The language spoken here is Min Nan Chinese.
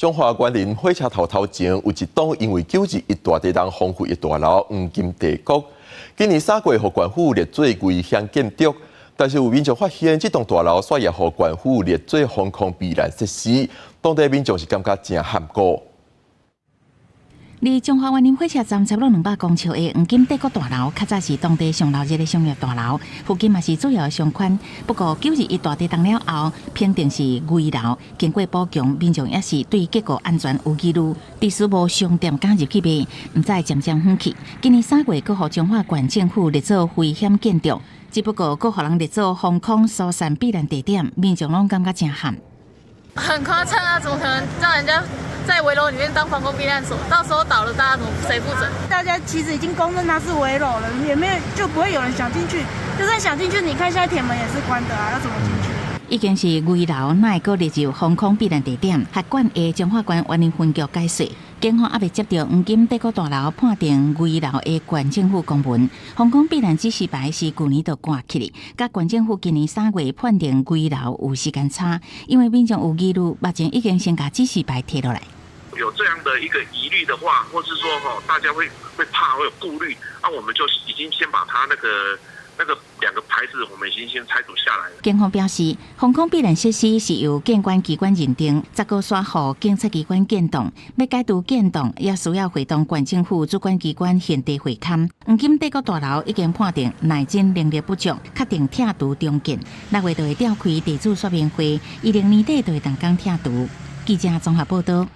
彰化員林火車頭頭前有一棟因為9·21大地震荒廢的大樓黃金帝國，今年3月予縣府列做危險建築，但是有民眾發現這棟大樓煞予縣府列做防空避難設施，當地民眾是感覺誠譀古。離彰化員林火車站差不多200公尺的黃金帝國大樓，較早是當地上鬧熱的商業大樓，附近嘛是主要的商圈。不過9·21大地震了後，評定是危樓，經過補強，民眾也是對結構安全有疑慮，致使無商店敢入去賣，毋知漸漸放棄。今年3月，閣予彰化縣政府列做危險建築，只不過閣予人列做防空疏散避難地點，民眾攏感覺誠譀。很誇張啊！怎麼可能讓人家在危樓裡面當防空避難所？到時候倒了，大家怎麼誰負責？大家其實已經公認它是危樓了，也沒有就不會有人想進去。就算想進去，你看現在鐵門也是關的啊，要怎麼進去？已經是危樓，哪會閣列入防空避難地點？轄管的彰化縣員林分局解釋，警方猶未接著黃金帝國大樓判定危樓的縣政府公文，防空避難指示牌是舊年就掛起的，佮縣政府今年3月判定危樓有時間差，因為民眾有疑慮，目前已經先共指示牌提落來。有這樣的一個疑慮的話，或是說大家會怕會有顧慮，那我們就已經先把它那個兩個牌子，我們已經先拆除下來了。警方表示，防空避難設施是由建管機關認定，十號煞予警察機關檢動，欲解除檢動，也需要會同縣政府主管機關現地會勘。黃金帝國大樓已經判定耐震能力不足，確定拆除重建。6月就會召開地主說明會，20年底就會動工拆除。記者綜合報道。